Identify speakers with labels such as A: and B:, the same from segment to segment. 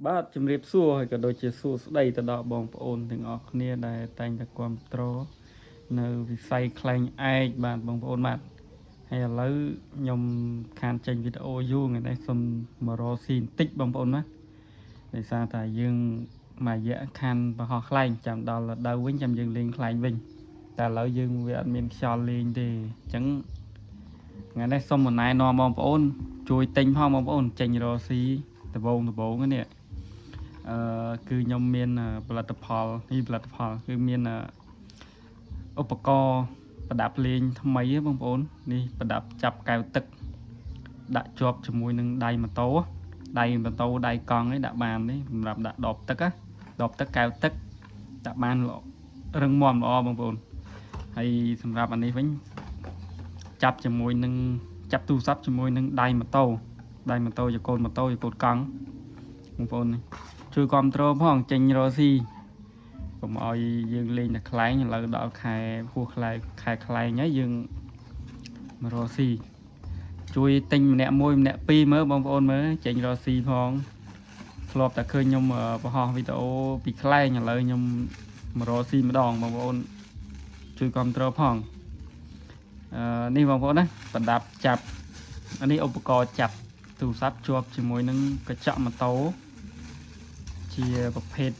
A: បាទជំរាបសួរហើយក៏ដូចជាសួស្តីទៅដល់បងប្អូនទាំងអស់គ្នាដែលតែងតែគ្រប់គ្រងនៅវិស័យខ្លែងឯកបាទបងប្អូនបាទហើយឥឡូវខ្ញុំខានចេញវីដេអូយូរថ្ងៃនេះសូមមករកស៊ីបន្តិចបងប្អូនណាដោយសារតែយើងមួយរយៈខានបង្ហោះខ្លែងចាំដល់រដូវវិញចាំយើងលេងខ្លែងវិញតែឥឡូវយើងវាអត់មានខ្យល់លេងទេអញ្ចឹងថ្ងៃនេះសូមណែនាំបងប្អូនជួយទិញផងបងប្អូនចេញរកស៊ីដបងដបងនេះគឺខ្ញុំមានផលិតផលនេះផលិតផលគឺមានឧបករណ៍ប្រដាប់លេងថ្មីបងប្អូននេះប្រដាប់ចាប់កែវទឹកដាក់ជាប់ជាមួយនឹងដៃម៉ូតូដៃម៉ូតូដៃកង់ឯងដាក់បាននេះសម្រាប់ដាក់ដបទឹកណាដបទឹកកែវទឹកដាក់បានរឹងមាំល្អបងប្អូនហើយសម្រាប់អានេះវិញចាប់ជាមួយនឹងចាប់ទូរស័ព្ទជាមួយនឹងដៃម៉ូតូដៃម៉ូតូចកូនម៉ូតូចកូនកង់បងប្អូនជួយគ្រប់គ្រងផងចេញរកស៊ីកុំឲ្យយើងលេងតែខ្លែងឥឡូវដល់ខែហួសខ្លែងខែខ្លែងហើយយើងមករកស៊ីជួយទិញម្នាក់មួយម្នាក់ពីរមើលបងប្អូនមើលចេញរកស៊ីផងធ្លាប់តែឃើញខ្ញុំបង្ហោះវីដេអូពីខ្លែងឥឡូវខ្ញុំមករកស៊ីម្ដងបងប្អូនជួយគ្រប់គ្រងផងនេះបងប្អូនណាប្រដាប់ចាប់អានេះឧបករណ៍ចាប់ទូរស័ព្ទជាប់ជាមួយនឹងកញ្ចក់ម៉ូតូជាប្រភេទ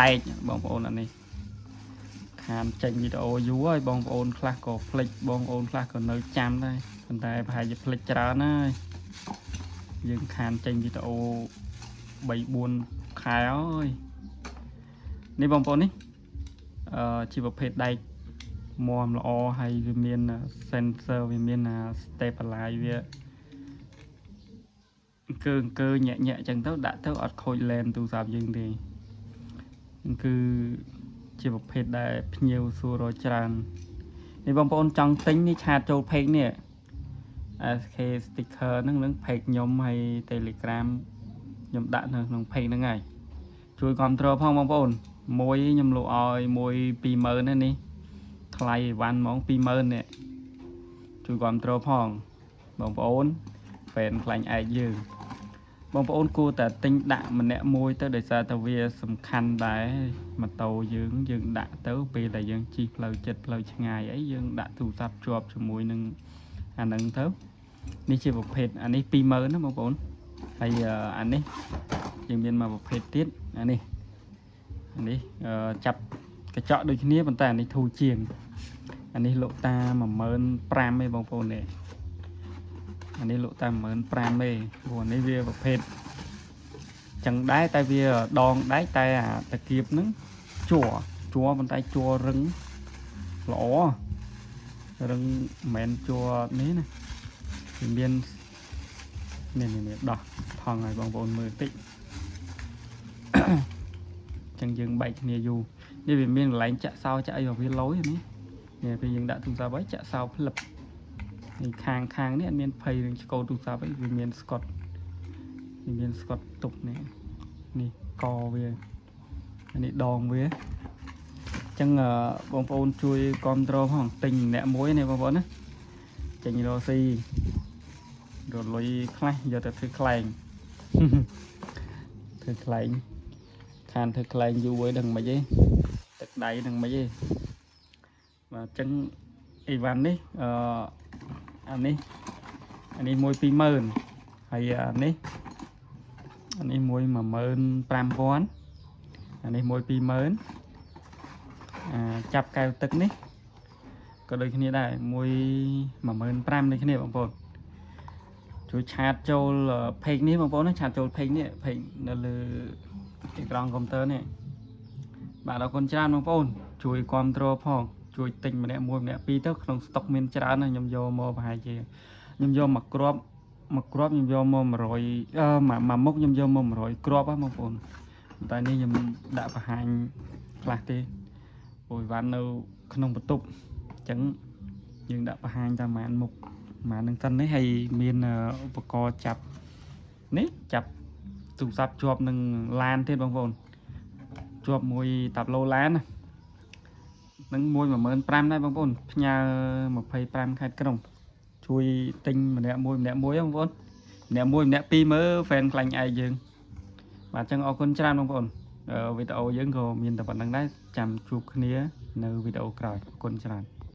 A: ដែកបងប្អូនអានេះខានចេញវីដេអូយូរហើយបងប្អូនខ្លះក៏ភ្លេចបងប្អូនខ្លះក៏នៅចាំដែរប៉ុន្តែប្រហែលជាភ្លេចច្រើនហើយយើងខានចេញវីដេអូ3 4ខែហើយនេះបងប្អូននេះជាប្រភេទដែកមាំល្អហើយវាមាន sensor វាមាន stabilize វាអង្គើអង្គើញាក់ញាក់អញ្ចឹងទៅដាក់ទៅអត់ខូចឡែនទូរស័ព្ទយើងទេគឺជាប្រភេទដែលភ្ញៀវសួររកច្រើននេះបងប្អូនចង់ទិញនេះឆាតចូល page នេះ SK sticker ហ្នឹងនឹង page ខ្ញុំហើយ Telegram ខ្ញុំដាក់នៅក្នុង page ហ្នឹងហើយជួយគ្រប់គ្រងផងបងប្អូនមួយខ្ញុំលក់ឲ្យមួយ20000ណានេះថ្លៃអីវ៉ាន់ហ្មង20000នេះជួយគ្រប់គ្រងផងបងប្អូន fan ខ្លាញ់ឯកយើងបងប្អូនគួរតែទិញដាក់ម្នាក់មួយទៅដោយសារតែវាសំខាន់ដែរម៉ូតូយើងយើងដាក់ទៅពេលដែលយើងជិះផ្លូវចិត្តផ្លូវឆ្ងាយអីយើងដាក់ទូរស័ព្ទជាប់ជាមួយនឹងអាហ្នឹងទៅនេះជាប្រភេទអានេះ20000ណាបងប្អូនហើយអានេះយើងមានមួយប្រភេទទៀតអានេះអានេះចាប់កញ្ចក់ដូចគ្នាប៉ុន្តែអានេះធូរជាងអានេះលក់តា15000ឯងបងប្អូននេះអានេះលក់តា15000ទេព្រោះអានេះវាប្រភេទចឹងដែរតែវាដងដែកតែអាតាគៀបហ្នឹងជ័រជ័រប៉ុន្តែជ័ររឹងល្អរឹងមិនមែនជ័រនេះណាវាមាននេះនេះដោះថងឲ្យបងប្អូនមើលតិចចឹងយើងបែកគ្នាយូរនេះវាមានកន្លែងចាក់សោចាក់អីវាលយនេះនេះពេលយើងដាក់ទូរស័ព្ទហើយចាក់សោផ្លឹបនេះខាងខាងនេះអត់មានភ័យនឹងឆ្កោទូរស័ព្ទអីវាមានស្កុតវាមានស្កុតទុកនេះនេះកវានេះដងវាចឹងបងប្អូនជួយគ្រប់គ្រងផងទិញម្នាក់មួយនេះបងប្អូនណាចេញរកស៊ីរលុយខ្លះយកទៅធ្វើខ្លែង ធ្វើខ្លែងខានធ្វើខ្លែងយូរហើយដឹងមិនទេទឹកដៃដឹងមិនទេបាទអញ្ចឹងអីវ៉ាន់នេះអានេះអានេះមួយ20000ហើយអានេះអានេះមួយ15000អានេះមួយ20000អាចាប់កែវទឹកនេះក៏ដូចគ្នាដែរមួយ15000ដូចគ្នាបងប្អូនជួយ chat ចូល page នេះបងប្អូនណា chat ចូល page នេះ page នៅលើអេក្រង់កុំព្យូទ័រនេះបាទអរគុណច្រើនបងប្អូនជួយគ្រប់គ្រងផងជួយទិញម្នាក់មួយម្នាក់ពីរទៅក្នុងស្តុកមានច្រើនណាស់ខ្ញុំយកមកប្រហែលជាខ្ញុំយកមកគ្រាប់មកគ្រាប់ខ្ញុំយកមក100អឺមួយមុខខ្ញុំយកមក100គ្រាប់ហ៎បងប្អូនតែនេះខ្ញុំដាក់បង្ហាញខ្លះទេព្រោះអីវ៉ាន់នៅក្នុងបន្ទប់អញ្ចឹងយើងដាក់បង្ហាញតាមប្រហែលមុខប្រហែលនឹងសិននេះហើយមានឧបករណ៍ចាប់នេះចាប់ទូរស័ព្ទជាប់នឹងឡានទៀតបងប្អូនជាប់មួយតាប់ឡូឡានណានឹងមួយ15000ដែរបងប្អូនផ្ញើ25ខេត្តក្រុងជួយទិញម្នាក់មួយម្នាក់មួយបងប្អូនម្នាក់មួយម្នាក់ពីរមើល fan ខ្លាញ់ឯកយើង បាទអញ្ចឹងអរគុណច្រើនបងប្អូនវីដេអូយើងក៏មានតែប៉ុណ្្នឹងដែរចាំជួបគ្នានៅវីដេអូក្រោយអរគុណច្រើន។